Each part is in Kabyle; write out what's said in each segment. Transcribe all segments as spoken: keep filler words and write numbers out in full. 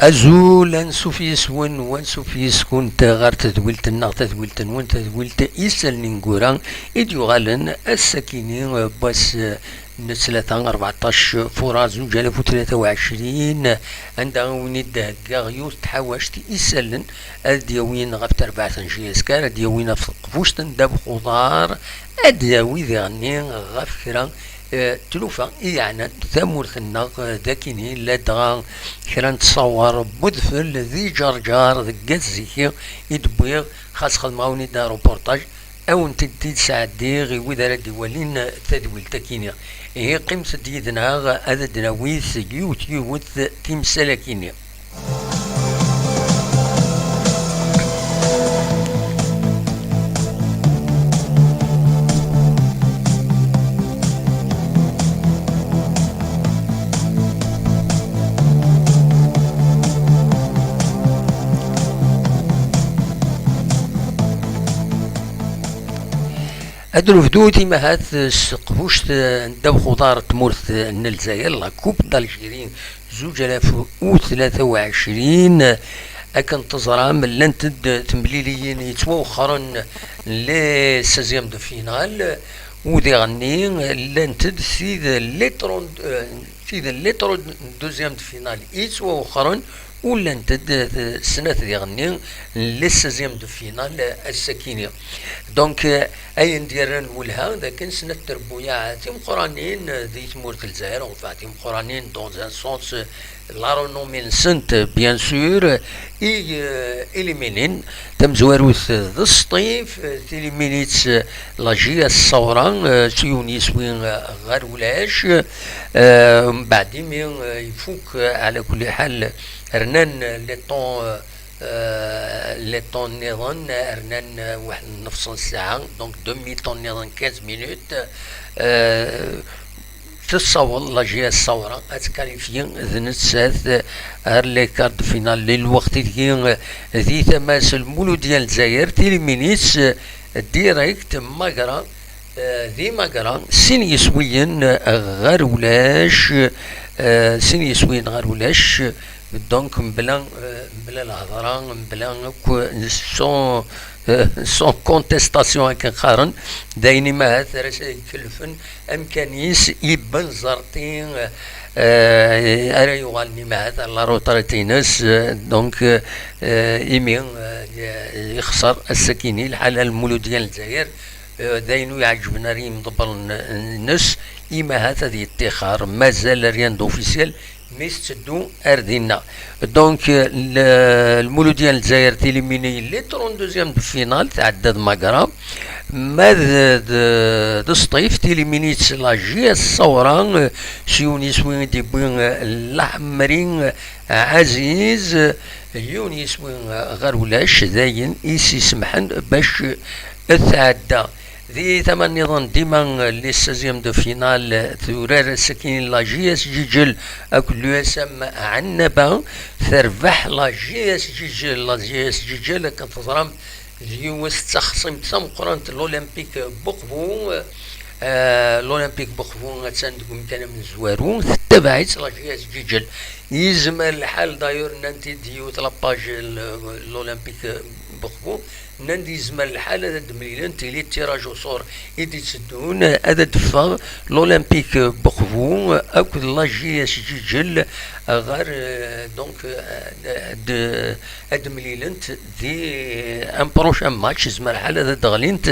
Azul, ansuf yes-wen, wansuf yes-kunt ɣer tedwilt-nneɣ, tadwilt-nwen, tadwilt Isallen Ineggura i d-yuɣalen ass-akini, n wass n ttlata, rbeɛṭac furar zuǧ alaf u tlata u ɛecrin, anda i wen-id-heggaɣ yiwet n tḥawact isallen ad d-yawin ɣef terbaɛt n J S K, ad d-yawin ɣef teqbuct n ddabex uḍar, ad d-yawi diɣenni ɣef kra eh, tlufa i yeɛnan tamurt-nneɣ, eh, d akini, ladɣa kra n tṣawar n udfel d iǧerǧar deg At Ziki i d-wwiɣ, xas xedmeɣ-awen-id aruportaj, ad wen-tent-id-sɛeddiɣ i wid ara d-iwalin tadwilt akini. Ihi qqimet-d yid-neɣ ad d-nawi yiwet yiwet timsal akini. Ad nebdu timahat s teqbuct n ddabex uḍar n tmurt n Lezzayer, la Coupe d'Algérie zuǧ alaf u tlata u ɛecrin. Akken teẓram, llant-d temliliyin yettwawexxren, les seizièmes de finale, u diɣenni llant-d tid les trente, eh, tid les trente-deuxièmes de finale yettwawexxren, u llant-d, eh, snat diɣenni les seizièmes de finale, eh, ass-akini. Donc, eh, ayen d-yerran lwelha d akken snat trebbuyaɛ timeqqranin, eh, di tmurt n Lezzayer, enfin, timeqqranin dans un sens, eh, la renommée-nsent, bien sûr, i, eh, éliminin. Tamezwarut d Sṭif, eh, tiliminit, eh, la J S Ṣawra, eh, s yiwen yiswi, eh, ɣer ulac. Eh, mbeɛd imi, eh, ifuk, eh, ɛla kulli ḥal, rnan, eh, le temps, eh, eh, le temps nniḍen, eh, rnan, eh, waḥed nnefṣ n ssaɛa, donc demi-temps nniḍen, quinze minutes. Eh, tessaweḍ la J S Ṣawra ad tkalifyi d nettat ar les quarts de finale. Di lweqt ideg di tama-s Lmuludya n Lezzayer, tiliminit direct, magra, eh, di magra, sin yiswiyen ɣer ulac, eh, sin yiswiyen ɣer ulac, donc mebla, eh, mebla lehḍra, mebla akk, sans, eh, sans contestation akken qqaren, d ayen imahat ara s-, ikellfen amkan-is i Benzerti, eh, ara yuɣalen imahat ar la retraite-ines, eh, donc, eh, imi, eh, yexṣer ass-akini lḥal ar Lmuludya n Lezzayer, eh, d ayen ur iɛeǧben ara i yimḍebbren-nnes, imahat ad yettixer, mazal rien d'officiel, mi tetteddu ar dinna. Donc, le, Lmuludya n Lezzayer tilimini les trente-deuxièmes de finale, tɛedda d magra. Ma d, d, d Sṭif, tilimini-tt la J S Ṣawra, s yiwen yiswi i d-yewwi, eh, Laḥemri, eh, Ɛaziz, eh, yiwen yiswi, eh, ɣer ulac, d ayen i s-isemḥen bac, eh, tɛedda. Di tama nniḍen, dima, eh, les seizièmes de finale, eh, turar ass-akini la J S Ǧiǧel akked l'U S M Ɛennaba, terbeḥ la J S Ǧiǧel, la J S Ǧiǧel, akken teẓram, d yiwet d taxṣimt tameqqrant n l'Olympique Buqbu. Eh, l'Olympique Buqbu attan deg umkan amezwaru, tettabaɛ-itt la J S Ǧiǧel. Yezmer lḥal, d'ailleurs, nnan-t-id yiwet la page l-, l'Olympique Buqbu, nnan-d yezmer lḥal ad d-mlilent, tili tiraj uṣur i d-itteddun, ad d-teffeɣ l'Olympique Buqbu akked la J S Ǧiǧel ɣer, eh, donc, eh, d-, ad d-mlilent di un prochain match, yezmer lḥal ad d-ɣlint,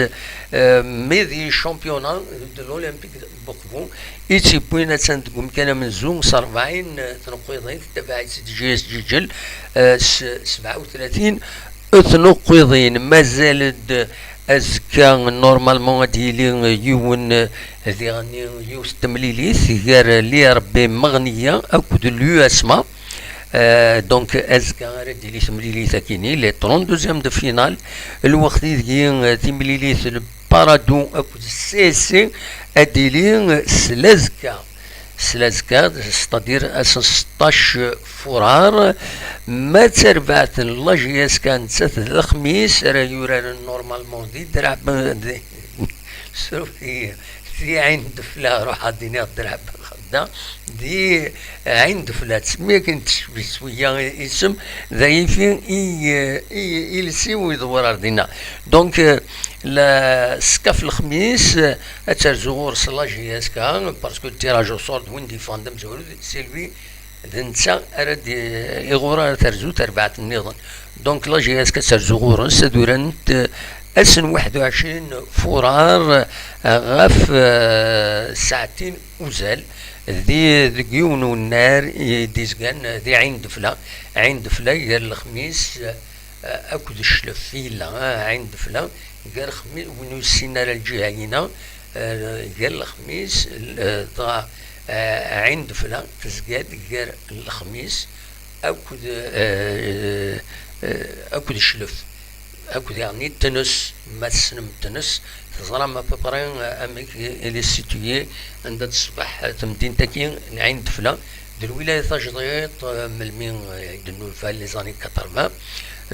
eh, mais di championnat de l'Olympique Buqbu i tt-yewwin attan deg umkan amenzu s rebɛin tneqqiḍin, tettabaɛ-itt-id J S Ǧiǧel, eh, s sebɛa u tlatin tneqqiḍin. Mazal-d azekka, normalement, ad d-yili yiwen, eh, diɣen yiwet n temlilit gar l'I R B Meɣniya akked l'U S M A. Euh, donc, azekka ara d-tili temlilit akini, les trente-deuxièmes de finale. Lweqt ideg, euh, timlilit n Paradou akked C S C ad d-tili, euh, s lazekka. S lazekka, c'est-à-dire ass n seṭṭac furar. Ma d tarbaɛt n la J S K, nettat d lexmis ara yuraren normalement di Draɛ Ben-, di, sruf-iyi, di Ɛin Defla, ruḥ ad d-iniɣ Draɛ Ben-, da, di Ɛin Dufla, mi akken tecbi s wiya isem, d ayifi i, i, iles-iw iḍewwer ar dinna. Donc, euh, la, Skaf Lexmis, euh, ad terzu ɣur-s la J S K, parce que le tirage au sort d win d-yeffɣen d amezwaru, c'est lui, d netta ara d-, iɣur ara terzu terbaɛt nniḍen. Donc, la J S K ad terzu ɣur-s, ad urarent, euh, ass n waḥed u ɛecrin furar, euh, ɣef, euh, saɛtin uzal, di, deg yiwen unnar i d-izgan di Ɛin Dufla. Ɛin Dufla gar Lexmis, eh, akked Cclef i yella, eh, Ɛin Dufla, gar Xmi-, win ur yessin ara lǧiha-ina, eh, gar Lexmis, eh, dɣa, eh, Ɛin Dufla tezga-d gar Lexmis akked, eh, eh, akked Cclef. Akked yeɣni Tnes, ma tessnem Tnes, teẓram à peu près, euh, amek i, il est situé, anda d-tecbeḥ, euh, temdint-agi n Ɛin Dufla, d lwilaya tajdiṭ, euh, melmi, euh, i d-nulfa les années quatre-vingts.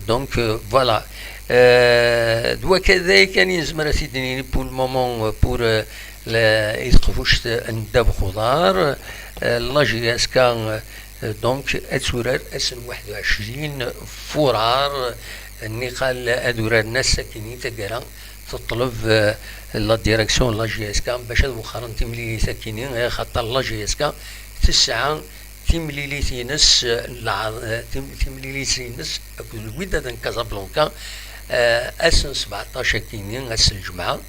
Donc, euh, voilà. Euh, d wakka d aya kan i nezmer ad t-id-nini pour le moment, euh, pour, euh, la, i teqbuct n ddabex uḍar, euh, la J S K, euh, Donc, ad turar ass n waḥed u ɛecrin furar, nniqal ad uraren ass akkin i taggara, teṭleb, eh, la direction n la J S K bac ad wexxren timlilit akkin, eh, axaṭer la J S K tesɛa timlilit-ines, eh, lɛaḍ-, eh, tim-, timlilit-ines akked Wydad n Casablanca, eh, ass n sbeɛṭac akkin, ass n lǧemɛa.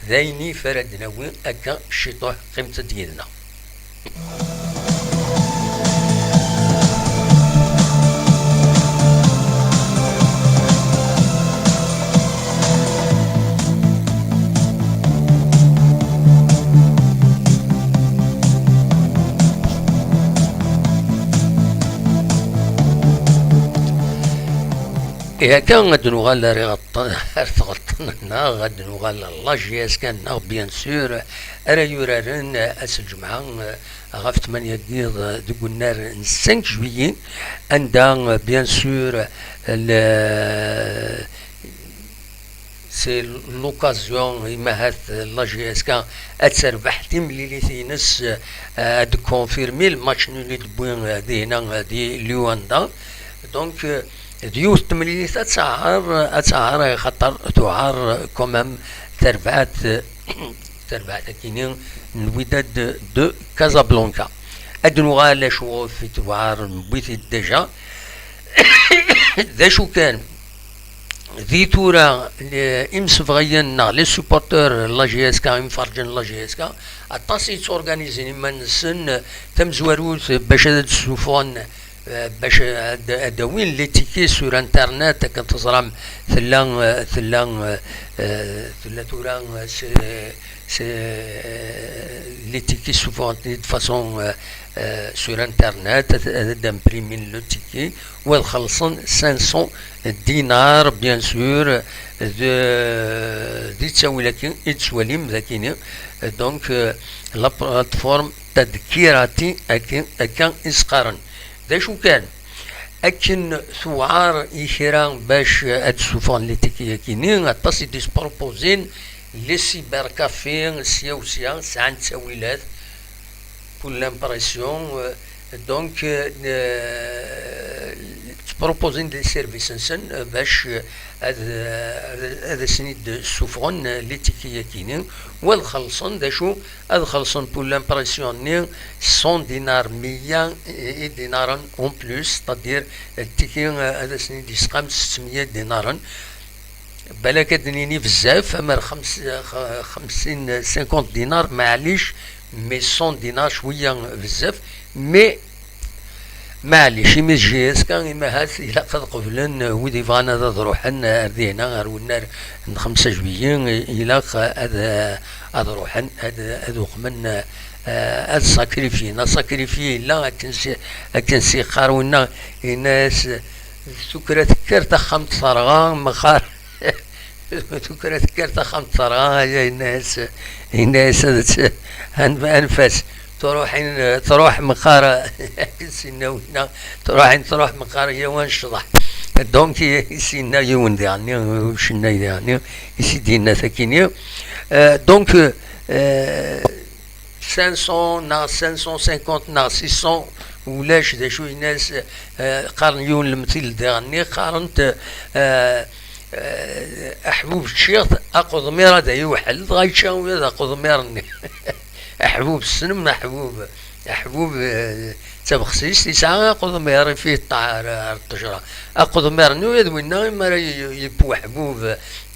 D ayen i f ara d-nawi akka ciṭuḥ, qqimet-d yid-neɣ. Ihi akka ad nuɣal ar iɣeṭṭen, ar tɣeṭṭen-nneɣ, ad nuɣal ar la J S K-nneɣ, bien sûr, ara yuraren ass n lǧemɛa, ɣef tmanya n yiḍ deg unnar n cinq juillet, anda, bien sûr, le, c'est l'occasion, imahat la J S K ad terbeḥ timlilit-ines, ad confirmer le match nul i d-wwi dihna di Luanda. Donc, d yiwet n temlilit ad tɛar, ad tɛar, xaṭer tuɛar quand même terbaɛt, terbaɛt akini n Wydad de Casablanca. Ad nuɣal acu i tuɛar, newwi-t-id déjà. D acu kan, di tura, le-, imsebɣiyen neɣ les supporteurs n la J S K, imferǧen n la J S K, aṭas i yetturganizin iman-nsen tamezwarut bac ad d-ssuffɣen, eh, bac ad, ad d-awin les tickets sur internet, akken teẓram, tella, eh, tella, eh, eh, tella tura, eh, c'est, c'est, eh, les tickets ssuffɣen-ten-id de façon, eh, eh, sur internet, ad, ad d-imprimin le ticket, u ad xellṣen cinq cents dinars, bien sûr, de, di ttawil-agi i d-tettwalim dagini. Donc, eh, la plateforme Tadkirati, akken, akka i s-qqaren. D acu kan, akken tuɛar i kra bac ad d-ssuffɣen les tickets-agi-ni, aṭas i d-isproposin les cybercafés, sya u sya, sɛan ttawilat, pour l'impression, euh, donc, euh, ttproposin-d les services-nsen, euh, bac, euh, ad, ad, ad asen-id-ssuffɣen, euh, les tickets-agi-ni, u ad xellṣen, d acu, ad xellṣen pour l'impression-nni cent dinars, meyya i dinaren en plus, c'est-à-dire, euh, tiki, euh, ad asen-id-yesqam settmeyya dinaren. Balak ad d-nini bezzaf, amer xems-, x-, xemsin, cinquante dinars, maɛlic, mais cent dinars cwiya bezzaf, mais maɛlic, imi d J S K, imi ahat ilaq ad qeblen wid ibɣan ad, ad ruḥen ar dihna, ar unnar n xemsa juillet, ilaq ad, ad ruḥen, ad, ad uqmen, eh, ad sakrifyen. Asakrifyi yella, akken s-, akken s-yeqqar winna, yenna-yas, "Tukra tekker taxxamt terɣa, mexar." Tukra tekker taxxamt terɣa, aya yenna-yas, yenna-yas ad tt-, anf-, anef-as. Truḥin, truḥ meqqar, sinna winna, truḥin, truḥ meqqar, yawan ccḍeḥ. Donc, i, i sinna yiwen diɣenni, ucennay diɣenni, i s-id-yenna takini. Euh, donc, euh, cinq cents neɣ cinq cent cinquante neɣ six cents, ulac d acu yenna-s. Eh, qqaren yiwen lemtil diɣenni, qqaren-t, eh, eh, aḥbub ččiɣ-t, aquḍmir ad yewḥel, dɣa yečča ula d aquḍmir-nni. Aḥbub, tessnem aḥbub? Aḥbub, eh, d tabexsist, yesɛa aquḍmir, ifiṭṭeɛ ar, ar ṭṭejra. Aquḍmir-nni ula d winna, imi ara y-, yewweḥbub,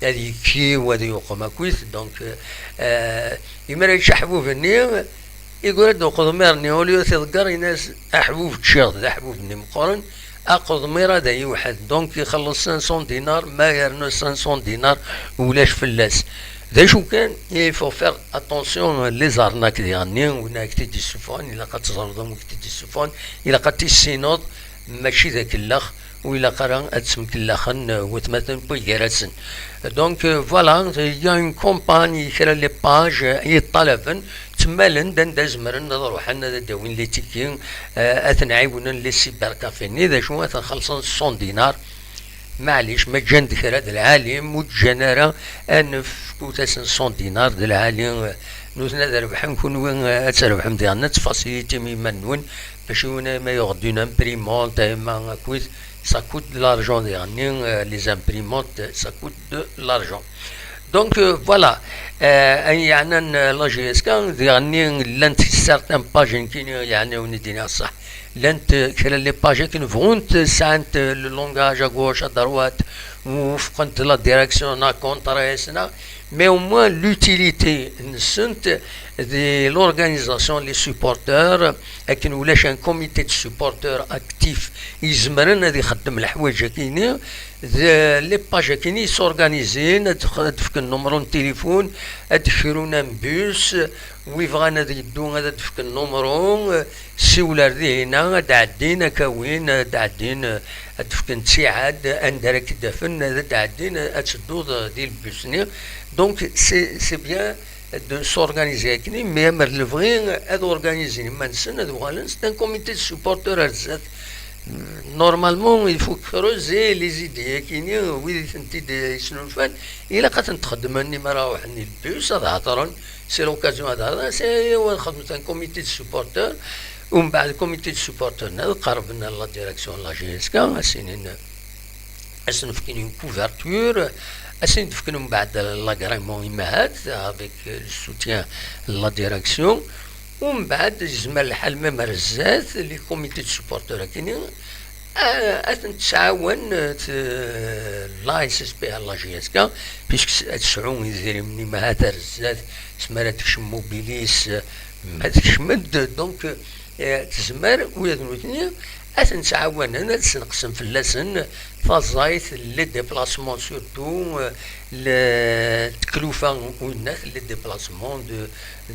ad yekkiw, ad yuqem akkit. Donc, eh, imi ara yečč aḥbub-nni, iggra-d uqeḍmir-nni, uli ad t-iḍegger, yenna-as: "Aḥbub ččiɣ-t, d aḥbub-nni meqqren, aquḍmir ad yewḥed." Donc, ixelleṣ cinq cents dinars, ma yernu cinq cents dinars, ulac fell-as. D acu kan, il faut faire attention, les arnaques diɣenni, win ak-t-id-yessufɣen, ilaq ad teẓreḍ anwa i k-t-id-yessufɣen, ilaq ad tissineḍ, mačči d akellex, ur ilaq ara ad ttemkellaxen, euh, watmaten n gar-asen. Donc, euh, voilà, il y a une campagne, kra les pages, euh, yeṭṭalaben, ttemmalen-d anda zemren ad ruḥen ad d-awin les tickets, euh, ad ten-ɛiwnen les cybercafés-nni, d acu ad ten-xellṣen cent dinars. Maɛlic, ma ǧǧan-d kra d lɛali, ma ur ǧǧan ara, ad nefk-asen cent dinars d lɛali, euh, nutni ad rebḥen, kunwi, euh, ad trebḥem diɣen, ad tfasilitim iman-nwen, mačči win ay ma yuɣ-d une imprimante, ay ma akkit, ça coûte de l'argent diɣenni, euh, les imprimantes, ça coûte de l'argent. Donc, euh, voilà, euh, ayen yeɛnan, euh, la J S K, diɣenni llant certaines pages nekkini, yeɛni, wen d-iniɣ ṣṣeḥ, llant, euh, kra les pages akken bɣunt, sɛant, euh, le langage à gauche, à droite, wufqent la direction neɣ contraire-as, mais au moins l'utilité-nsent d l'organisation, les supporters, akken ulac un comité de supporters actif izemren ad ixeddem leḥwayeǧ-akini, d les pages-akini yessorganizin, ad d-, ad d-fken numru n tilifun, ad d-krun un bus, wi bɣan ad yeddu ad d-fken numru, siwel ar dihina, ad d-ɛeddin, ad k-awin, ad d-ɛeddin, ad d-fken ttiɛad, anda ara k-id-afen, ad d-ɛeddin, ad tedduḍ di lbus-nni. Donc, c'est, c'est bien de s'organiser akkenni, mais amer lebɣi ad organizin iman-nsen, ad uɣalen, c'est un comité de supporters ar zdat. Normalement, il faut creuser les idées akkenni, wid i tent-id-yesnulfan, ilaq ad tent-xedmen, imi ara ruḥen i lbus, ad hedren, c'est l'occasion ad hedren, c'est, ad xedmen un comité de supporters, umbeɛd comité de supporters-nni ad qerben ar la direction n la J S K, ad s-inin, ad sen-fken une couverture, ad sen-d-fken umbeɛd l'agrément imahat, avec, euh, le soutien de la direction. Umbeɛd, yezmer lḥal même ar zdat, les comités de supporters akkenni, a-, ad ten-tesɛawen, euh, t-, la S S P R, la J S K, puisque s-, ad tesɛu idrimen imahat ar zdat, asmi ara tekcem Mobilis, euh, ma tekcem-d, donc, euh, tezmer ula d nutni ad ten-ttɛawanen, ad sneqsen fell-asen taẓayt, les déplacements surtout, euh, le, teklufa, winnat, les déplacements de,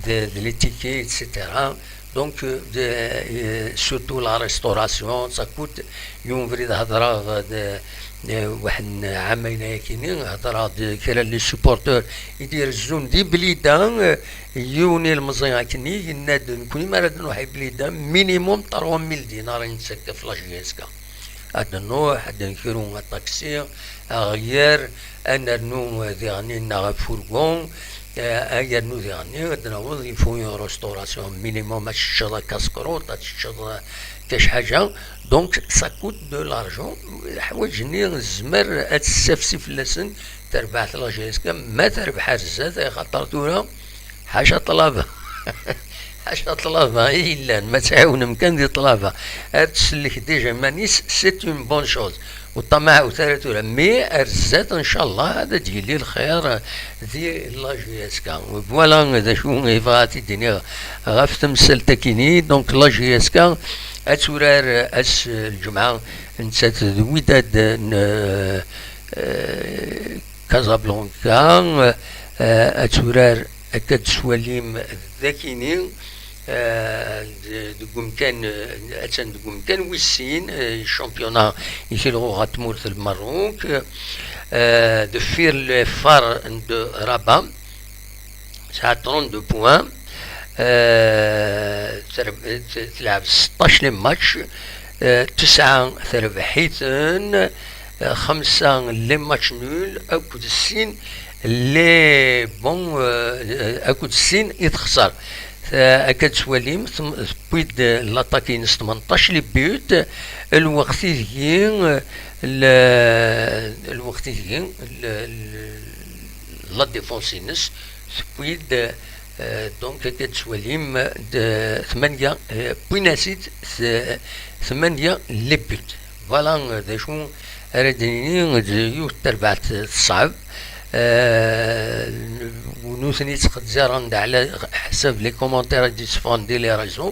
de, de les tickets, et cetera. Donc, euh, de, euh, surtout la restauration, ça coûte. Yiwen ubrid hedreɣ, euh, de, euh, waḥed n ɛamayen ayakini, hedreɣ d kra n les supporters i d-irezzun di Blida, euh, yiwen ilemẓi akkenni, yenna-d, nekkni mi ara d-nruḥ i Blida, minimum trois mille dinars i nettakk ɣef la J S K. Ad nruḥ, ad nkru aṭaksi, aɣyar, ad nernu diɣenni neɣ afurgu, eh, ad yernu diɣenni, ad naweḍ, il faut une restauration minimum, ad teččeḍ a casse-croûte, ad teččeḍ, eh, kac ḥaǧa. Donc, ça coûte de l'argent. Leḥwayeǧ-nni, tezmer ad tessafsi fell-asen terbaɛt la J S K, ma terbeḥ ar zdat, axaṭer tura, ḥaca ṭṭlaba. Ḥaca ṭṭlaba i yellan, ma tɛiwnem kan di ṭṭlaba, ad tsellek déjà iman-is, c'est une bonne chose. Ur ṭṭamaɛet ara tura, mais ar zdat, ncallah, ad d-yili lxir di la J S K. Voilà d acu i bɣiɣ ad t-id-iniɣ ɣef temsalt-akini. Donc, la J S K ad turar ass n lǧemɛa, nettat d Wydad n, eh, Casablanca, eh, ad turar, akka d-twalim dakini, eh, d-, deg umkan, eh, attan deg umkan wis sin, eh, championnat ikelɣu ɣer tmurt n Lmerruk, eh, deffir le Far de Rabat, tesɛa trente-deux points, eh, terb-, t-, telɛeb seṭṭac les matchs, eh, tesɛa terbeḥ-iten, eh, xemsa les matchs nuls, akked sin les bons, eh, akked sin i texṣer. Akka d-twalim, tewwi-d l'attaque-ines tmenṭac les buts, lweqt ideg, l-, lweqt ideg, l-, l-, la défense-ines tewwi-d, euh, donc, akka d-twalim, d tmanya, euh, wwin-as-id t-, tmanya les buts. Voilà, euh, d acu ara d-nini, d yiwet terbaɛt teṣɛeb. Euh, nutni ttqeddiren-d ɛla ḥsab les commentaires i d-yetteffɣen di les réseaux.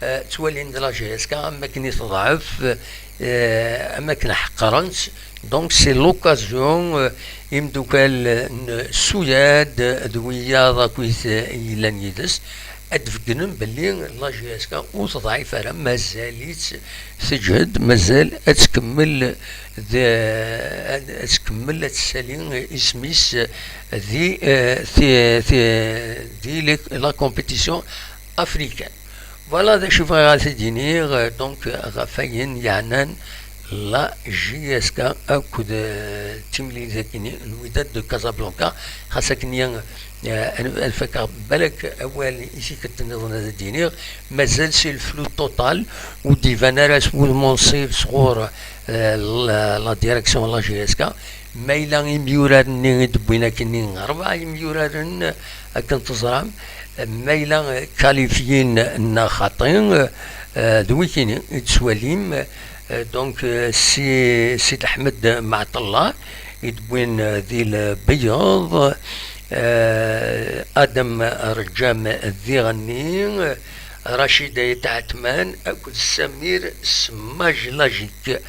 Euh, ttwalin-d la J S K am akken i teḍɛef, euh, am akken ḥeqren-tt. Donc, c'est l'occasion, euh, imdukal n Suyad d wiyaḍ akkit, euh, yellan yid-s, ad d-beggnen belli la J S K ur teḍɛif ara, mazal-itt teǧhed, mazal ad tkemmel d-, ad, ad tkemmel ad tessali isem-is di, eh, ti-, ti-, di le-, la compétition africaine. Voilà d acu bɣiɣ ad t-id-iniɣ, eh, donc, ɣef wayen yeɛnan la J S K akked, eh, timlilit-agi n Wydad de Casablanca, xas akken, eh, ad, ad fakeɣ balak awal i tikkelt nniḍen ad d-iniɣ, mazal si le flou total, ur d-iban ara s wudem unṣib sɣur, eh, la, la direction n la J S K. Ma yella imyuraren-nni i d-wwin akkenni, rebɛa imyuraren, akken teẓram, ma yella qualifiyin neɣ xaṭi, eh, d wikini i d-twalim, eh, donc, eh, si, Sid Ḥmed Maɛṭellah, i d-wwin, eh, di lbeyyeḍ, eh, Adem Reǧǧam diɣenni, Racid Ayt Ɛetman akked Samir Smajlajik.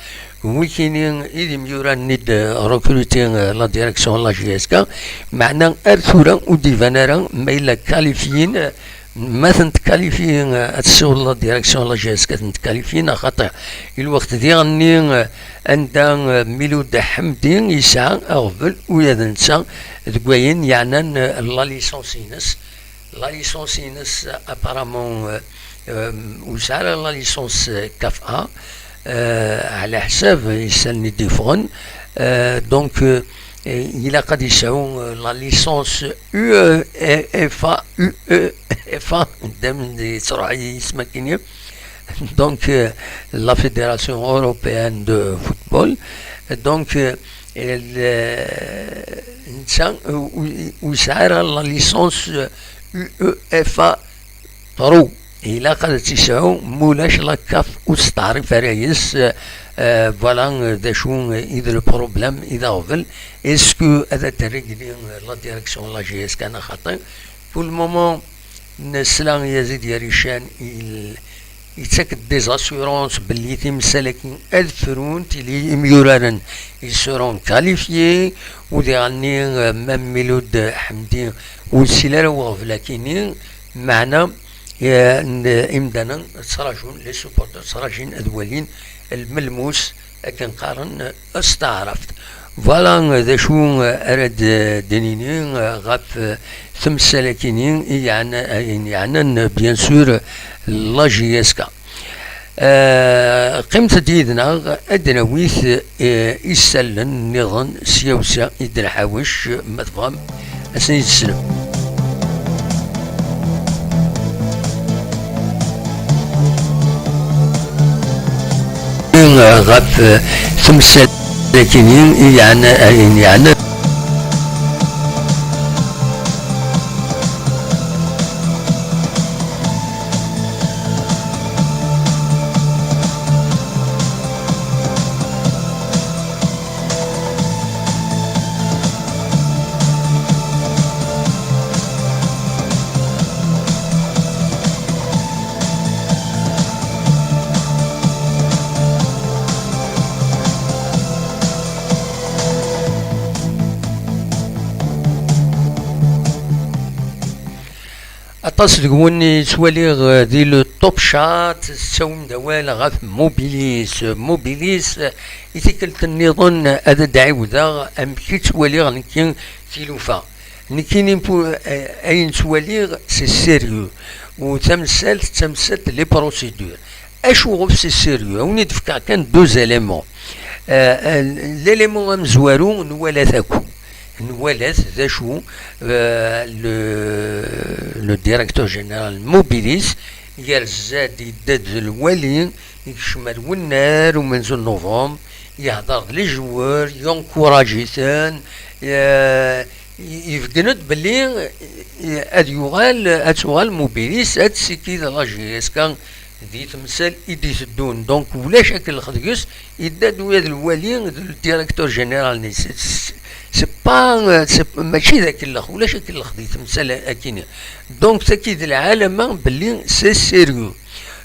Wikini i d imyuran-nni d-recruti, eh, la direction n la J S K, meɛna ar tura ur d-iban ara ma yella qualifiyin, ma tent-qualifiyin, eh, ad tessiweḍ la direction n la J S K tent-qualifiyin, axaṭer i lweqt diɣenni, eh, anda, eh, Miloud Ḥemdi yesɛa aɣbel ula d netta deg wayen yeɛnan, eh, la licence-ines. La licence-ines, apparemment, euh, euh, ur yesɛi ara la licence, euh, CAF A, euh, ɛla ḥsab isallen i d-yeffɣen. Euh, donc, euh, ilaq ad yesɛu, euh, la licence U E F A, U E F A, d ayen yettruḥ yisem akkenni. Donc, euh, la Fédération Européenne de Football. Donc, euh, netta ur yesɛi ara la licence U E F A Pro. Ilaq ad tt-yesɛu, mulac la CAF ur testeɛrif ara yes. Euh, voilà, euh, d acu, euh, i d le problème, i d aɣbel. Est-ce que ad t-régli, euh, la direction n la J S K neɣ xaṭi? Pour le moment, nesla i Yazid Yarican, il, yettak-d des assurances belli timsal-agi ad frunt, ili imyuraren i seront qualifiés, u diɣenni, euh, même Miloud Ḥemdi ur yesli ara i uɣbel akkenni, meɛna, euh, n-, imdanen ttrajun, les supporters ttrajun ad walin lmelmus akken qqaren s taɛrabt. Voilà d acu ara d-, d-nini ɣef temsal-akini i yeɛna-, ayen yeɛnan, bien sûr, la J S K. Euh, qqimet-d yid-neɣ, ad d-nawi, euh, isallen nniḍen sya u sya i d-nḥawec, ma tebɣam. Ad sen-id-teslem. Ɣef temsal-agi i yeɛna-, ayen yeɛnan. Aṭas deg-wen i ttwaliɣ, eh, di le Top Chat, tettawim-d awal ɣef Mobilis. Mobilis, eh, i tikkelt nniḍen ad d-ɛiwdeɣ amek i ttwaliɣ nekki tilufa. Nekkini, eh, ayen ttwaliɣ, c'est sérieux. U tamsalt, d tamsalt, les procédures. Acuɣef c'est sérieux? Ad wen-d-fkeɣ kan deux éléments. Euh, euh, l'élément amezwaru, nwala-t akk. Nwala-t d acu, euh, le, Le directeur général n Mobilis, yerza-d, yedda-d d lwali, yekcem ar wennar umenzu n novembre, yehder d les joueurs, yencourage-iten, eh, yebgen-d belli, eh, ad yuɣal, ad tuɣal Mobilis, ad tsikid la J S K di temsal i d-iteddun. Donc, ulac akellex deg-s, yedda-d ula d lwali, d le directeur général-nni. C'est, c'est pas, c'est, mačči d akellex, ulac akellex di temsal akini. Donc, tagi d lɛalama belli c'est sérieux.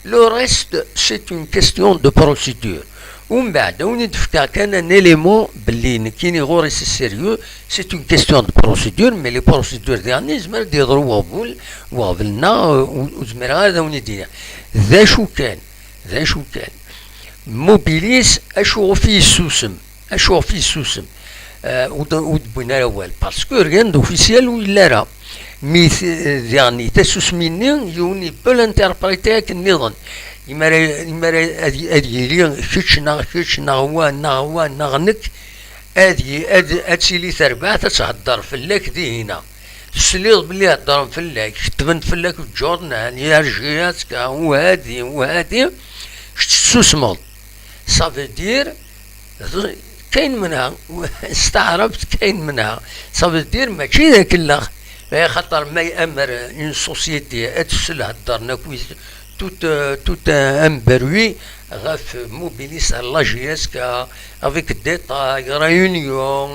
Le reste, c'est une question de procédure. Umbeɛd, ad wen-id-fkeɣ kan un élément belli nekkini ɣur-i c'est sérieux, c'est une question de procédure, mais les procédures diɣen yezmer ad d-yeḍru weɣbul, weɣbel-nneɣ, euh, ur, ur zmireɣ ara ad wen-id-iniɣ. D acu kan, d acu kan, Mobilis, acu ɣef i yessusem? Acu ɣef i yessusem? Euh, ur d-, ur d-wwin ara awal, parce que rien d'officiel ur yelli ara. Mi t-, diɣen tasusmi-nni, yiwen i peut l'interpréter akken nniḍen. Imi ara, imi ara ad, ad yili kečč neɣ kečč neɣ wa neɣ wa neɣ nekk, ad y-, ad, ad tili terbaɛt ad thedder fell-ak dihina. Tesliḍ belli heddren fell-ak, ketben fell-ak deg ǧurnan, yerji-yas-k, uhadi, uhadi, kečč tessusmeḍ. Ça veut dire, kayen menha, s taɛrabt kayen menha. Ça veut dire, mačči d akellex, mais xaṭer ma amer une société, ad tessel heddren akk tout, euh, tout un, un bruit ɣef Mobilis à la J S K, avec détails, réunion,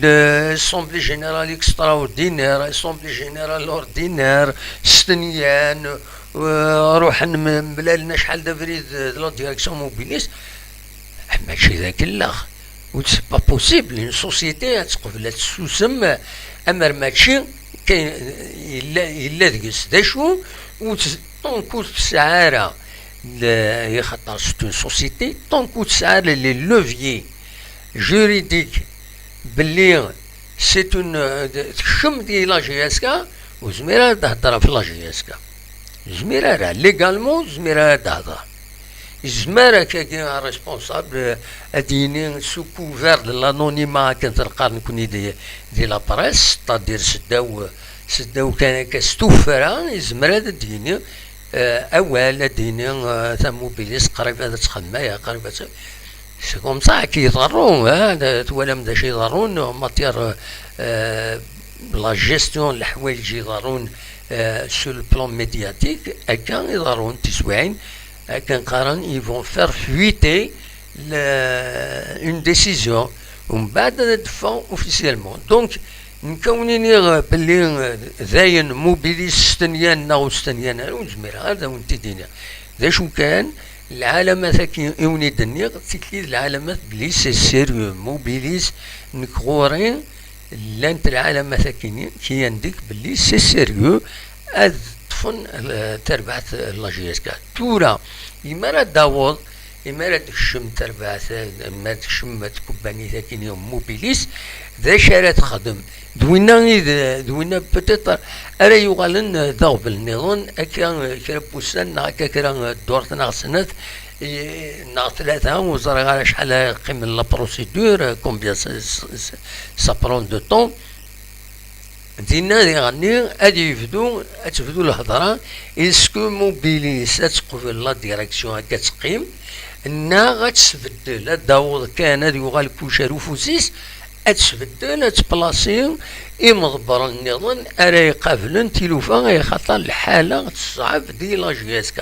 l'assemblée générale extraordinaire, assemblée générale ordinaire, stenyan, euh, ruḥen m-, mlalen acḥal d abrid de la direction Mobilis. Mačči d akellex. Ur, c'est pas possible, une société ad teqbel ad tessusem, amer mačči kan yella, yella deg-s d acu, ur tes-, tant ur tesɛi ara le-, i xaṭer c'est une société, tant ur tesɛi ara les leviers juridiques belli c'est une, euh, tekcem di la J S K, ur zmir ara ad d-hedder ɣef la J S K. Ur zmir ara, légalement ur zmir ara ad d-hedder. Yezmer akkagi un responsable, euh, ad d-yini sous couvert de l'anonymat akken t-neqqar nekkni di, di la presse, c'est-à-dire seddaw, seddaw kan akka s tuffra, yezmer ad d-yini, euh, awal, ad d-yini, euh, tamubilis qrib ad txedem aya, qrib ad t-, c'est comme ça, akka iḍerru, hein, d-, twalam d acu iḍerrun en matière, euh, la gestion n leḥwayeǧ iḍerrun, euh, sur le plan médiatique, akka iḍerrun tiswiɛin, akken qqaren, ils vont faire fuiter le, une décision. Umbeɛd ad d-teffeɣ officiellement. Donc, nekk ad wen-iniɣ belli, euh, dayen Mobilis stenyan neɣ ur stenyan ara, ur zmireɣ ara ad wen-t-id-iniɣ. D acu kan, lɛalamat-agi i wen-id-nniɣ, tikli d lɛalamat belli c'est sérieux. Mobilis, nekk ɣur-i, llant lɛalamat-agi-nni qui indiquent belli c'est sérieux, ad ṭṭfen, euh, tarbaɛt, euh, la J S K. Tura, imi ara d-taweḍ, imi ara d-tekcem tarbaɛt, euh, imi ara d-tekcem tkebbanit-agi-nni Mobilis, d acu ara texdem? D winna i d, d winna peut-être ara yuɣalen, euh, d aɣbel nniḍen, akka, euh, kra n wussan, neɣ akka kra, euh, ddurt neɣ snat, i, neɣ tlata, ur ẓriɣ ara acḥal ara yeqqimen la procédure, euh, combien ça, ça, ça prend de temps. Dinna diɣenni ad yebdu, ad tebdu lhedra, est-ce que Mobilis ad teqbel la direction akka teqqim, neɣ ad tesbeddel, ad d-taweḍ kan ad yuɣal kullec ar ufus-is, ad tesbeddel, ad tplasi imḍebbren nniḍen ara iqablen tilufa, axaṭer lḥala teṣɛeb di la J S K.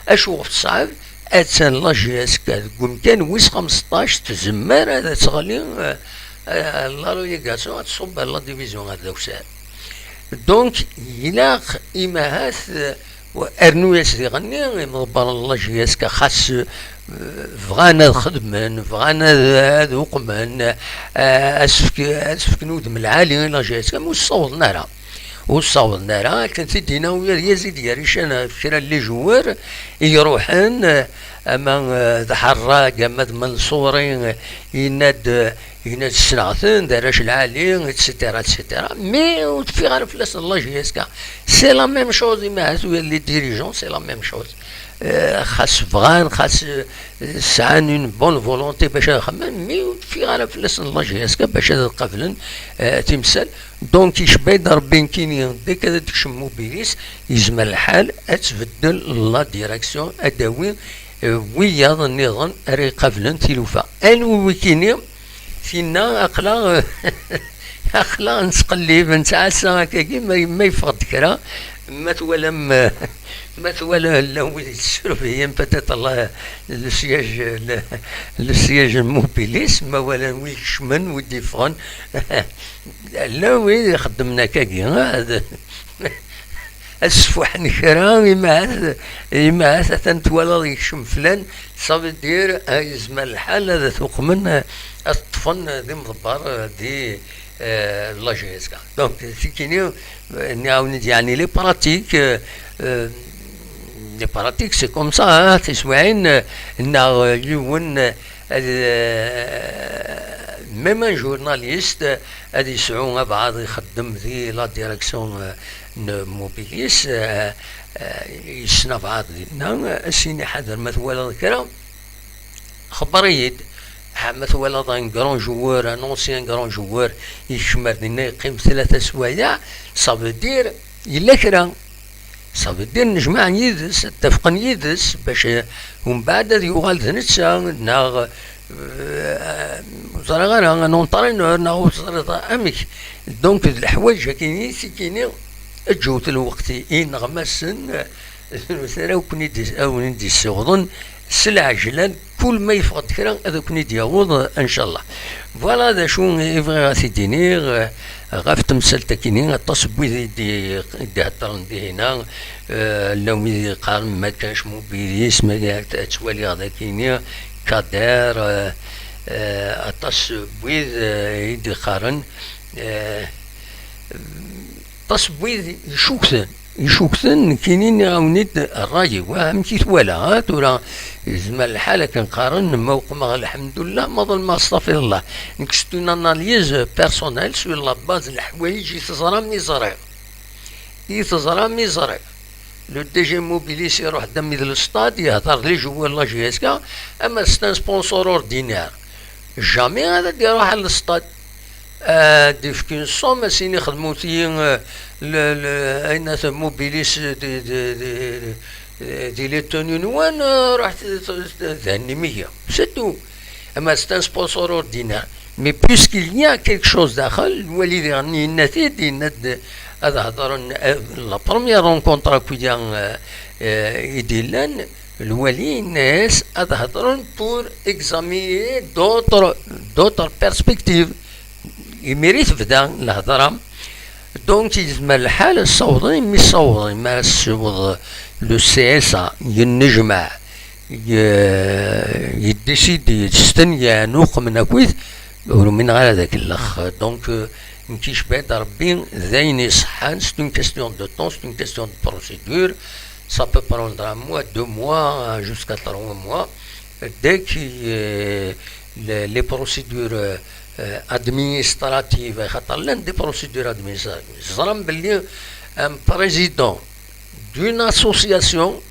Acuɣef teṣɛeb? Attan la J S K deg umkan wis xemseṭṭac, tzemmer ad teɣli, eh, eh, la relégation, ad tṣubb ar la division ar dawsan. Donc, ilaq imahat, eh, rnu-yas diɣenni imḍebbren n la J S K, xas, eh, bɣan ad xedmen, bɣan ad, ad uqmen, eh, ad s-fk-, ad s-fken udem lɛali i la J S K, ma ur ssawḍen ara. Ur ssawḍen ara, akken t-id-yenna ula d Yazid Yarican ɣef kra n les joueurs i iruḥen, ama, eh, d Ḥerrag, ama d Manṣuri, eh, yenna-d, eh, Yenna-d ssneɣ-ten, d arrac lɛali, et cetera, et cetera. Mais ur teffiɣ ara fell-asen la J S K. C'est la même chose, imahat, les dirigeants, c'est la même chose. Euh, xas bɣan, xas, euh, sɛan une bonne volonté bac ad xemmen, mais ur teffiɣ ara fell-asen la J S K bac ad qablen, euh, timsal. Donc, icba-d Rebbi nekkini, dès que ad d-tekcem Mobilis, yezmer lḥal ad tbeddel la direction, ad d-tawi, euh, wiyaḍ nniḍen ara iqablen tilufa. Anwi wikini? Tinna aql-aɣ, aql-aɣ nettqellib, nettɛassa akkagi, ma, ma yeffeɣ-d kra, ma twalam, ma twala llan wid yettsurveillen peut-être la, le siège, le, le siège n Mobilis, ma walan wi ikecmen, wi d-yeffɣen. Llan wid ixeddmen akkagi, ad, ad sfuḥen kra, imahat, imahat atan twalaḍ yekcem flan, ça veut dire, ah, yezmer lḥal ad tuqmen, ah, ad ṭṭfen d imḍebber, ah, di, eh, la J S K. Donc, tikini, eh, nniɣ-awen-id, yeɛni, les pratiques, eh, eh, les pratiques, c'est comme ça, hein, tiswiɛin, eh, neɣ, eh, yiwen, eh, ad, eh, même un journaliste, eh, ad yesɛu abɛaḍ ixeddem di la direction, eh, n Mobilis, eh, eh, yessen abɛaḍ dinna, eh, ad s-yini ḥader ma twalaḍ kra, xebber-iyi-d. Ha, ma twalaḍ un grand joueur, un ancien grand joueur, yekcem ar dinna, yeqqim tlata swayeɛ, ça veut dire yella kra. Ça veut dire nejmaɛ yid-s, ttafqen yid-s, bac, eh, umbeɛd ad yuɣal d netta, neɣ, eh, ur ẓriɣ ara, un entraîneur, neɣ ur teẓriḍ amek. Donc, d leḥwayeǧ akini, tikini, ǧǧewt lweqt i ineɣmasen, eh, d nutni ara wen-id-, ad wen-id-yessiwḍen s lɛejlan, kul ma yeffeɣ-d kra ad ken-id-yaweḍ, ncallah. Voilà d acu i bɣiɣ ad t-id-iniɣ, eh, ɣef temsalt-akini, aṭas n wid i d-, i d-iheddren dihina, eh, llan wid yeqqaren ma kanc Mobilis, ma ad ttwaliɣ d akini, Kader, eh, eh, aṭas n wid, eh, i d-iqqaren, eh, aṭas n wid icukten, icukten, nekkini nniɣ-awen-id ṛṛay-iw, ah, amek i twala, ah, tura, yezmer lḥal akken qqaren, ma uqmeɣ lḥemdullah, ma ḍelmeɣ astaɣfirullah. Nekk, c'est une analyse personnelle sur la base n leḥwayeǧ i teẓram i ẓriɣ. I teẓram i ẓriɣ. Le D G Mobilis iruḥ-d armi d le stade, yehder d les joueurs n la J S K, ama c'est un sponsor ordinaire. Jamais ad d-iruḥ ar le stade. Ad d-ifk une somme, ad s-yini xedmut-iyi, euh, le, le, ayen at Mobilis di, di, di, di, di les tenues-nwen, euh, ruḥet, euh, thennim-iyi. C'est tout. Ama c'est un sponsor ordinaire. Mais puisqu'il y a quelque chose daxel, lwali diɣen yenna-t-id, yenna-d ad hedren, euh, la première rencontre akk-agi, euh, euh, i d-illan, lwali yenna-as ad hedren pour examiner d'autres, d'autres perspectives. Imir i tebda lhedra. Donc, yezmer lḥal ad ssawḍen, mi ssawḍen, mi ara ssiweḍ le C S A, yennejmaɛ, ye-, yeddisidi, yestenyan, uqmen akkit, ur umineɣ ara d akellex. Donc, euh, nekk icba-d Rebbi d ayen iṣeḥḥan, c'est une question de temps, c'est une question de procédure. Ça peut prendre un mois, deux mois, jusqu'à trois mois. Dès que, euh, les, les procédures, euh, euh, administratives, xaṭer llant des procédures administratives. Ẓran belli un président d'une association,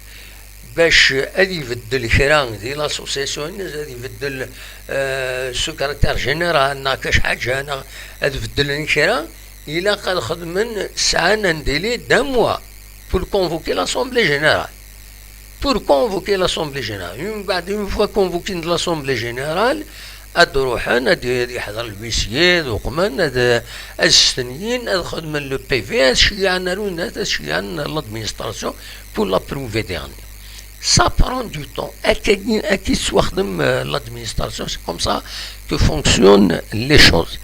bac ad ibeddel kra di l'association, ad ibeddel, euh, secrétaire général, neɣ kac ḥaǧa, neɣ ad beddlen kra, ilaq ad xedmen, sɛan un délai d'un mois pour convoquer l'assemblée générale. Pour convoquer l'assemblée générale. Une, بعد, une fois convoquée l'assemblée générale, ad ruḥen, ad, ad yeḥḍer l'huissier, ad uqmen, ad, ad stenyin, ad xedmen le P V, ad ceyyɛen ar unat, ad ceyyɛen l'administration pour l'approuver diɣen. Ça prend du temps. Akka, akka i tettwaxdem, euh, l'administration. C'est comme ça que fonctionnent les choses.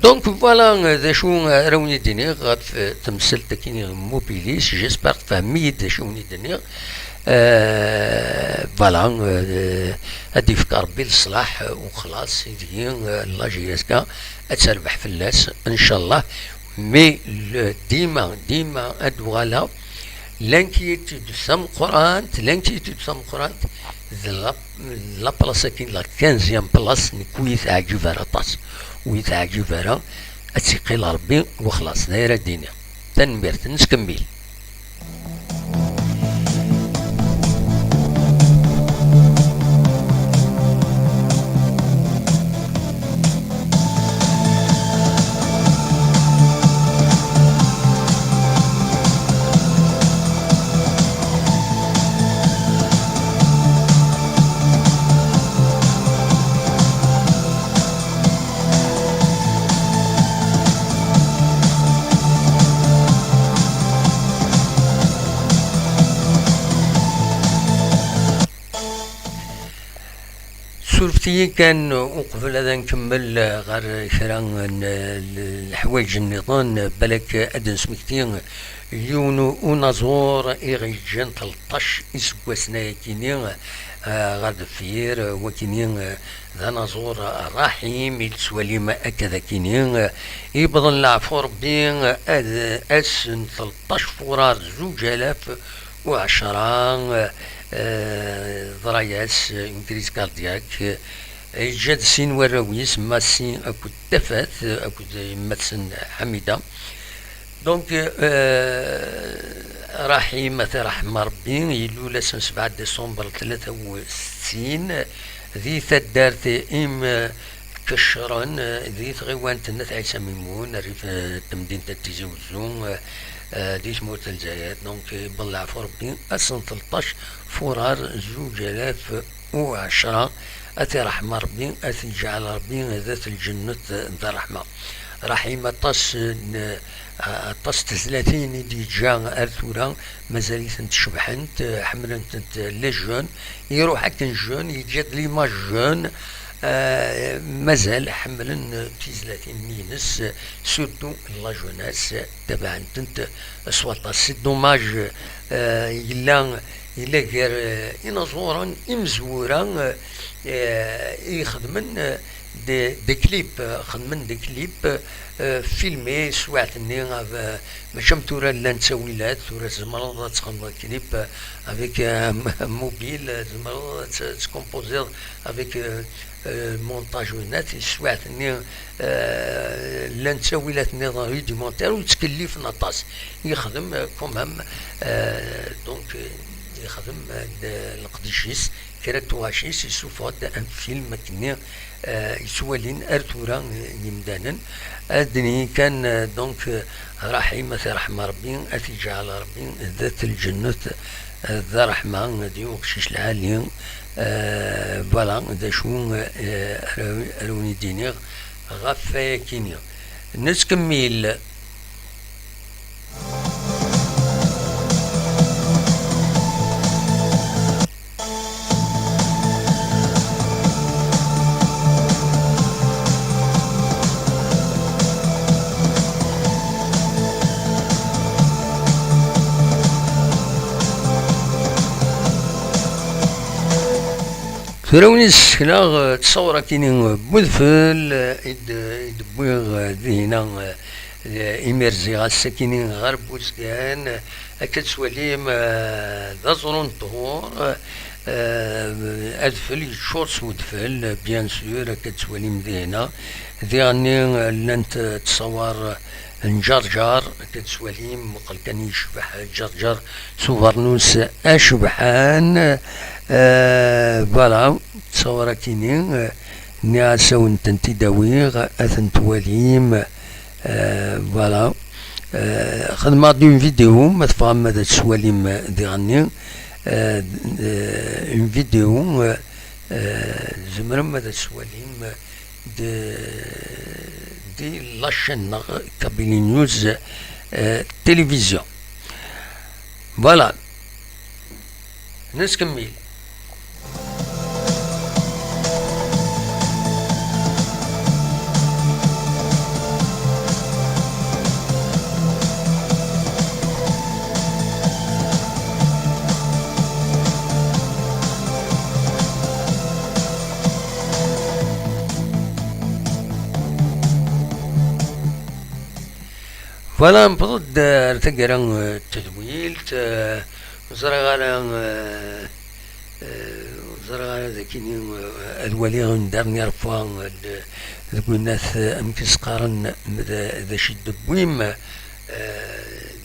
Donc voilà, euh, d acu, euh, ara wen-id-iniɣ ɣef, euh, temsalt-agi n Mobilis. J'espère tfehmem-iyi-d d acu i wen-id-iniɣ. Euh, voilà, euh, ad d-ifk Rebbi leṣlaḥ, euh, u xlaṣ, i deg-i, euh, la J S K ad terbeḥ fell-as, ncallah. Mais le, dima, dima ad uɣaleɣ, l'inquiétude tameqqrant, l'inquiétude tameqqrant d la, la place-agi, la quinzième place, nekk ur yi-teɛǧib ara aṭas. ur yi-teɛǧib ara, ad tt-iqqil Ṛebbi, wexlaṣ, d ayen ara d-iniɣ. Tanemmirt, nettkemmil. Surfet-iyi kan uqbel ad nkemmel ɣer kra n l-, leḥwayeǧ nniḍen, balak ad d-nesmekti yiwen u-, unaẓur i ɣ-yeǧǧan tleṭṭac iseggasen ayakini, eh, ɣer deffir, wakini, eh, d anaẓur Raḥim i nettwalim akka d akini, eh, yewweḍen leɛfu Ṛebbi, eh, ad, ass n tleṭṭac furar zuǧ alaf u ɛecṛa, eh, eh, ḍra-yas, eh, une crise cardiaque, eh, yeǧǧa-d sin warraw-is, Massi akked Tafat, eh, akked yemma-tsen Ḥamida. Donc, eh, Raḥim, ad t-iṛḥem Ṛebbi, ilul ass n sebɛa décembre tlata u settin di taddart Im-, Kecren, eh, di tɣiwant n At Ɛisa Mimun, rrif, eh, n temdint n Tizi Wezzu, eh, eh, di tmurt n Lezzayer. Donc, eh, yewweḍ leɛfu Ṛebbi, ass n tleṭṭac furar zuǧ alaf u ɛecṛa, ad t-iṛḥem Ṛebbi, ad t-iǧɛel Ṛebbi d at lǧennet d ṛṛeḥma. Raḥim, aṭas n, aṭas n tezlatin i d-yeǧǧa ar tura, mazal-itent cebḥent, ḥemmlen-tent les jeunes, iruḥ akken jeune, yeǧǧa-d l'image jeune, eh, mazal ḥemmlen tizlatin-nni-ines, surtout la jeunesse, tabaɛen-tent s waṭas. C'est dommage, eh, yella, yella gar, eh, inaẓuren imezwura, eh, i ixedmen, eh, des, des clips, eh, xedmen des clips, eh, filmés, swaɛt-nni, eh, mačči am tura llan ttawilat, tura tzemreḍ ad txedmeḍ clip, eh, avec, eh, un mobile, eh, tzemreḍ ad t-, ad tkompoziḍ avec, eh, eh, montage winat, swaɛt-nni, eh, llan ttawilat nniḍen rudimentaires ur ttkellifen aṭas. Yexdem, eh, quand même, eh, donc, eh, yexdem, eh, le-, leqdic-is, kra n tuɣac-is, yessufeɣ-d un film akkenni, eh, yettwalin ar tura, eh, yimdanen. Ad d-nini kan, eh, donc, eh, Raḥim, ad t-iṛḥem Ṛebbi, ad t-iǧɛel Ṛebbi d at lǧennet, eh, d ṛṛeḥma, d uqcic lɛali. Eh, voilà, d acu, eh, ara, ara wen-id-iniɣ ɣef wayakini. Nettkemmil. Tura win i d-ssekneɣ, eh, ttṣawṛa-kini n udfel, eh, i d-, i d-wwiɣ, eh, dihina, eh, imir ziɣ ass-akini ɣer Buzgan, akka d-twalim, eh, d aẓru n ṭhur, eh, adfel yeččur s udfel, bien sûr, akka d-twalim dihina. Diɣenni, eh, llant, eh, ttṣawar n Ǧerǧer, akka d-twalim, muqel kan yecbeḥ Ǧerǧer s ubernus acebḥan. Eh, voilà, ttṣawar-akini, eh, nniɣ-as a wen-tent-id-awiɣ, ad tent-twalim. Euh, voilà. Euh, xedmeɣ-d une vidéo, ma tebɣam ad tt-twalim, euh, diɣenni. Euh, euh, une vidéo, euh, euh, tzemrem ad tt-twalim, euh, de, di la chaîne neɣ Kabylie News, euh, Télévision. Voilà. Nettkemmil. Voilà, newweḍ-d ar taggara, eh, n tedwilt, eh, ur ẓriɣ ara, eh, Ur ẓriɣ ara d akini, eh, ad waliɣ une dernière fois, eh, deg winnat, eh, amek i s-qqaren, d d acu i d-tewwim, eh,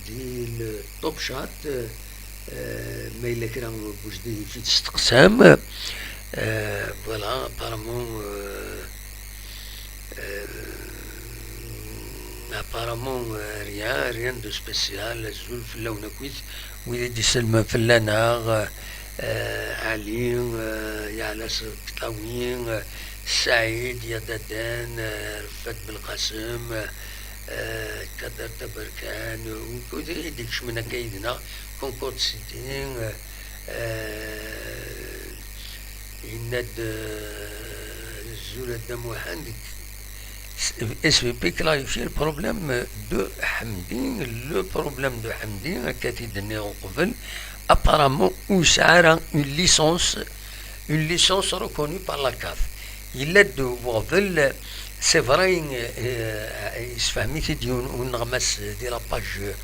di le top chat, eh, ma yella kra n ujdid i d-testeqsam. Eh, voilà, apparemment, eh, eh, apparemment, eh, rien, rien de spécial. Azul fell-awen akkit, wid i d-isellmen fell-aneɣ, eh, Ɛli, eh, Yeɛla Sekṭawi, eh, Saɛid Yadadan, eh, Rfat Belqasem, eh, Kader Taberkan, eh, ukud i d-ikecmen akka yid-neɣ, Concorde City, eh, eh, yenna-d, eh, Zul a Dda Muḥend, S V P clarifie le problème de Hamdi. Le problème de Hamdi, akka t-id-nniɣ uqbel, apparemment ur yesɛi ara une licence, une licence reconnue par la CAF. Yella-d uɣbel, c'est vrai, eh, yessefhem-it-id yiwen uneɣmas di la page,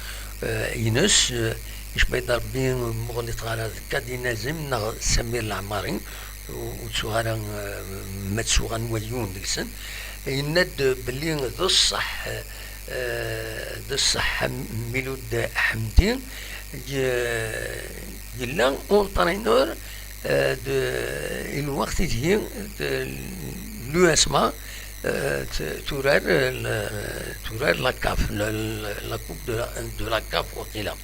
eh, ines, eh, icba-d Rebbi, muɣlit ɣer Kadi Nazim neɣ Samir Leɛmari, ur ttuɣ ara, eh, ma ttuɣ anwa yiwen deg-sen. Yenna-d belli d ṣṣeḥ, eh, d ṣṣeḥ Milud Ḥemdi, ye-, yella entraîneur, eh, de, i lweqt ideg, de l'U S M A, eh, t-, turar, eh, turar la CAF, la, la, la Coupe de la, de la CAF, waqila.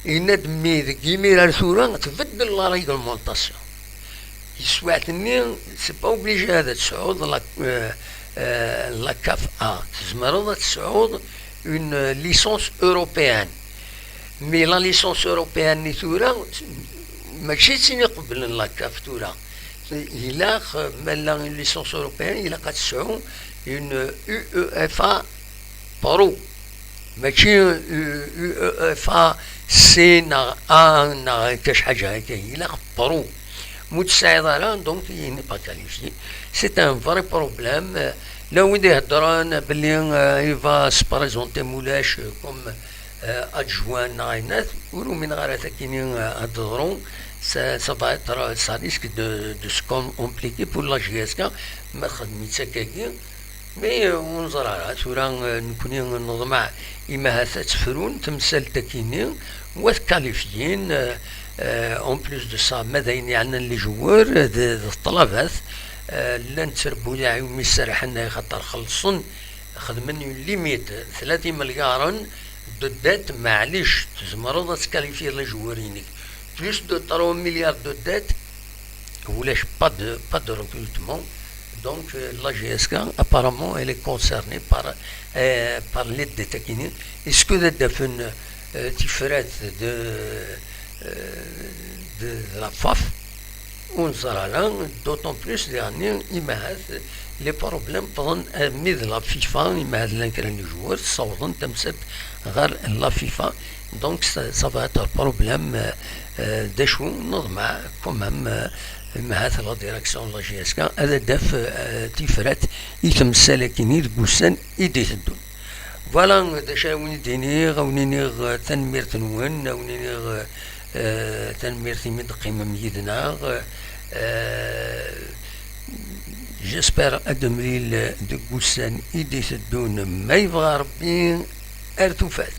Yenna-d, mi deg imir ar tura tbeddel la réglementation. Yeswiɛt-nni, c'est pas obligé ad tesɛuḍ la, euh, euh, la CAF A. Tzemreḍ ad tesɛuḍ une licence européenne. Mais la licence européenne-nni tura, mačči d tin iqeblen la CAF tura. Ilaq, ma la une licence européenne, ilaq ad tesɛu une UEFA Pro. Mačči U-, UEFA C neɣ A neɣ akka ḥaǧa akka, ilaq Pro. Ma ur tesɛiḍ ara, donc, il n'est pas qualifié. C'est un vrai problème. Llan wid iheddren belli, euh, il va se présenter Moulache, euh, comme, euh, adjoint neɣ ayen, ur umineɣ ara takini, euh, ad teḍru. Ça, ça va être, ça risque de, de se compliquer pour la J S K. Ma txedm-itt akkagi, mais, euh, ur neẓri ara. Tura, euh, nekkni neḍmeɛ, imahat ad tefrun temsalt akini, wa tkalifyin, euh, euh, en plus de ça, ma d ayen yeɛnan les joueurs, d, d ṭṭlabat, euh, llan ttrewwin iwumi serrḥen, axaṭer xellṣen, xedmen une limite, tlata imelyaren de dette, maɛlic, tzemreḍ ad tkalifyiḍ les joueurs-inek. Plus de trois milliards de dette, ulac, pas de, pas de recrutement. Donc, euh, la J S K, apparemment, elle est concernée par, euh, par l'aide de Takini. Est-ce que d ad d-afen, euh, tifrat de, euh, de, de la FAF? Ur neẓri ara, d'autant plus, daɣen, imahat, les problèmes wwḍen armi d la FIFA, imahat llan kra n joueurs, ssawḍen tamsalt ɣer la FIFA. Donc, ça, ça va être problème, euh, euh, d acu, neḍmeɛ, quand même, euh, imahat la direction de la J S K, ad d-taf, euh, tifrat i temsal akini deg ussan i d-iteddun. Voilà, d acu ara wen-d-iniɣ, a wen-iniɣ, euh, tanemmirt-nwen, a wen-iniɣ, euh, euh, tanemmirt imi d-teqqimem yid-neɣ. Euh, j'espère ad nemlil deg ussan i d-iteddun, ma yebɣa Rebbi, ar tufat.